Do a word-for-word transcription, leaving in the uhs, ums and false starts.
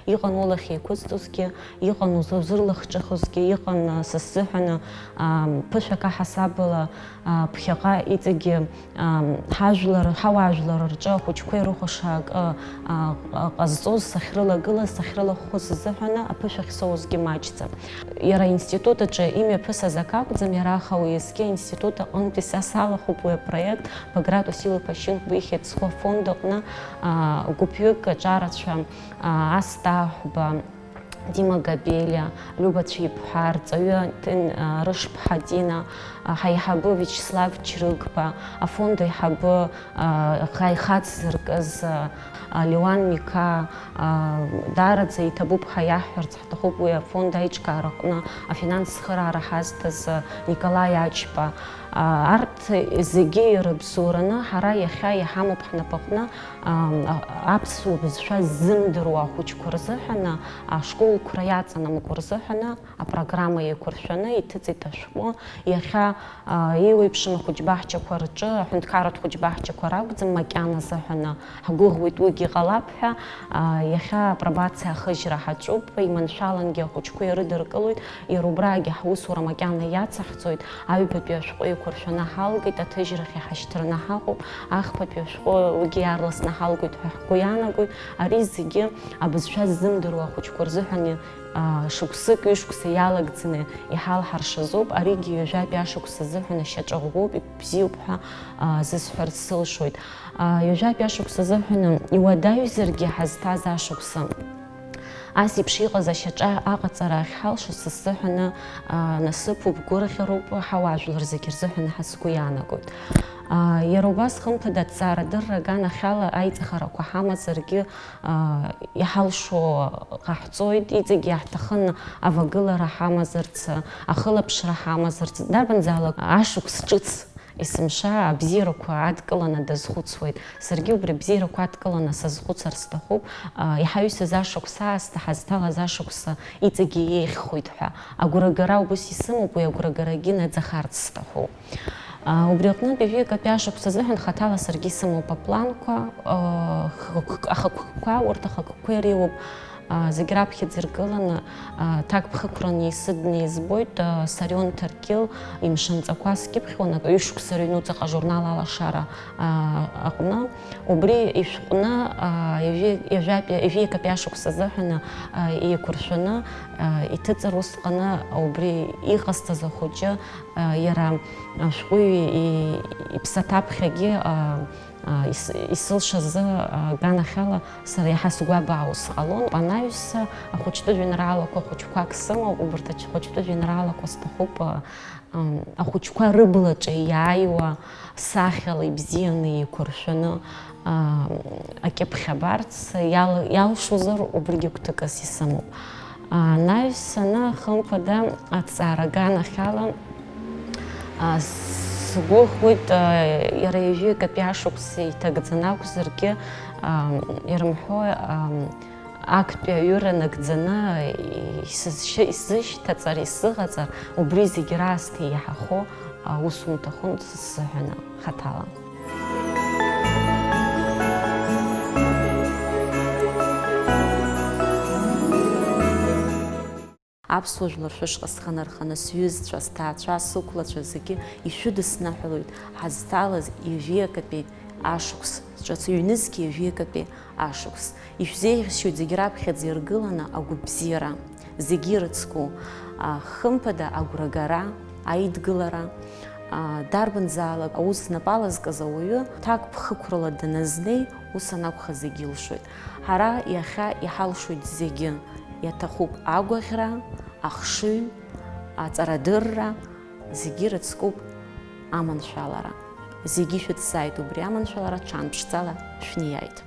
Иҟан улахь еиқәызҵозгьы, иҟан узырлахҿыхызгьы, иҟан, а, са сзыҳәан, а, ԥышәак аҳасабала, а, ԥхьаҟа иҵегьы, а, ҳажәлар, ҳауаажәлар рҿы ахәыҷқәа ирыхәаша акы, а, ҟа-, ҟазҵоз сахьрылагылаз, сахьрылахәхоз сзыҳәан аԥышәа ахьсоузгьы маҷӡам. Иара аинститут аҿы имҩаԥысыз акы акәӡам, иара аха уеизгьы аинститут аҟынтәи са салахәуп уи апроект, Баграт Уасил-иԥа Шьынқәба ихьӡ зху афонд аҟны, а, гәыԥҩык аҿарацәа, а, Асҭа Аҳәба, Дима Габелиа, Люба Цәиԥҳа, арҵаҩы Ҭын-, а, Рышԥҳа Дина, а, ҳаиҳабы Виачеслав Чрыгба, афонд аиҳабы, а, аха ихаҵзыркыз, а, а, Леуан Миқа, а, даараӡа иҭабуп ҳәа иаҳҳәарц ҳҭахуп уи афонд аиҿкаараҟны афинанс цхыраара ҳазҭаз, а, Николаи Ачба. А, арҭ зегьы ирыбзоураны ҳара иахьа иҳамоуп ҳнапаҟны, а, а, аԥсуа бызшәа ззымдыруа ахәыҷқәа рзыҳәаны, ашколқәра иаҵанамго рзыҳәаны апрограмма еиқәыршәаны иҭыҵит ашәҟәы. Иахьа, а, еиуеиԥшым ахәыҷбаҳчақәа рҿы, аҳәынҭқарратә хәыҷбаҳчақәа ракәӡам, макьана азыҳәаны ҳгәыӷуеит, уигьы ҟалап ҳәа. А, иахьа апробациа ахыжьра ҳаҿуп, иманшәалангьы ахәыҷқәа ирыдыркылоит, иара убраагьы ҳусура макьана иацаҳҵоит, аҩбатәи ашәҟәы еиқәыршәаны ҳалгеит, аҭыжьрахь иҳашьҭырны ҳаҟоуп, ахԥатәи ашәҟәы уигьы иаарласны ҳалгоит ҳәа ҳгәы иаанагоит, ари зегьы абызшәа ззымдыруа ахәыҷқәа рзыҳәан, а, шықәсык, ҩышықәса иалагӡаны иҳалҳаршазоуп, аригьы ҩажәатәи ашықәс азыҳәан ашьаҿа ӷәӷәоуп, ибзиоуп ҳәа, а, зысҳәарц сылшоит. А, ҩажәатәи ашықәс азыҳәан иуадаҩзаргьы ҳазҭаз ашықәсы. Ас еиԥш иҟаз ашьаҿа аҟаҵара ахьҳалшо са сзыҳәаны, а, насыԥуп, гәырӷьароуп, ҳауаажәлар зегьы рзыҳәан ҳәа сгәы иаанагоит. А, иара убас, хымԥада, аҭҵаарадырра аганахьала аиҵахарақәа ҳамазаргьы, а, иҳалшо ҟаҳҵоит, иҵегь иаҳҭахын авагылара ҳамазарц, ахылаԥшра ҳамазарц, дарбанзаалак ашықәс ҿыц есымша абзиарақәа адкыланы дазхәыцуеит. Саргьы убри абзиарақәа адкыланы сазхәыцыр сҭахуп, а, иҳаҩсыз ашықәс аасҭа, ҳазҭалаз ашықәс иҵегьы еиӷьхоит ҳәа. Агәрагара убас исымоуп, уи агәрагарагьы наӡахарц сҭахуп. А, убри аҟнытә ҩажәи акатәи ашықәс азыҳәан хаҭала саргьы исымоуп апланқәа, а, хықәк-, ахықәкқәа, урҭ ахықәкқәа иреиуоуп, а, зегь раԥхьаӡа иргыланы, а, ҭакԥхықәраны исыдны избоит, а, Сарион Ҭаркьыл, Имшынҵақәа скьыԥхьуан, акы ҩышықәса рыҩнуҵаҟа ажурнал Алашара, а, аҟны. Убри ишәҟәны, а, ҩажәи-, ҩажәатәи, ҩажәи акатәи ашықәс азыҳәаны, а, еиқәыршәаны, а, иҭыҵыр усҟаны убри иҟасҵаз ахәыҷы, а, иара ашәҟәыҩҩы и-, иԥсаҭаԥхьагьы, а, а, ис-, исылшазы, а, аганахьала сара иаҳа сгәабаа ус ҟалон. Анаҩс ахәыҷтәы жәеинраалақәа хәыҷқәак сымоуп, убарҭ ахәыҷтәы жәеинраалақәа сҭахуп, а, ам, ахәыҷқәа рыблаҿы иааиуа, сахьала ибзианы еиқәыршәаны, а, акьыԥхь абарц иал-, иалшозар, убригьы гәҭакыс исымоуп. Анаҩс аны, хымԥада, аҭҵаара аганахьала, а, сгәыӷуеит, а, иара ҩажәи акатәи ашықәс иҭагӡаны акәзаргьы, а, ирымҳәо, а, актәи аҩыра нагӡаны исызшьы-, исзышьҭаҵар, исзыҟаҵар, убри зегь раасҭа иаҳахо аусумҭа хәын сзыҳәаны хаҭала. Аԥсуа жәлар шәышҟа схы нарханы, сҩызцәа, сҭаацәа, сықәлацәа зегьы ишәыдысныҳәалоит ҳазҭалаз ҩажәи акатәи ашықәс, ҿыц ҩнызқь ҩажәи акатәи ашықәс. Ишәзеиӷьасшьоит зегь раԥхьаӡа иргыланы агәабзиара, зегьы ирыцку, а, хымԥада агәрагара, аидгылара, а, дарбанзаалак аус знапы алазкыз ауаҩы ҭакԥхықәрала даназнеи, ус анакәха зегь илшоит. Ҳара иахьа иҳалшоит зегьы, иаҭахуп агәаӷьра, ахшыҩ, аҵарадырра, зегьы ирыцкуп аманшәалара. Зегьы шәыцзааит убри аманшәалара, ҽаанԥшӡала шәниааит.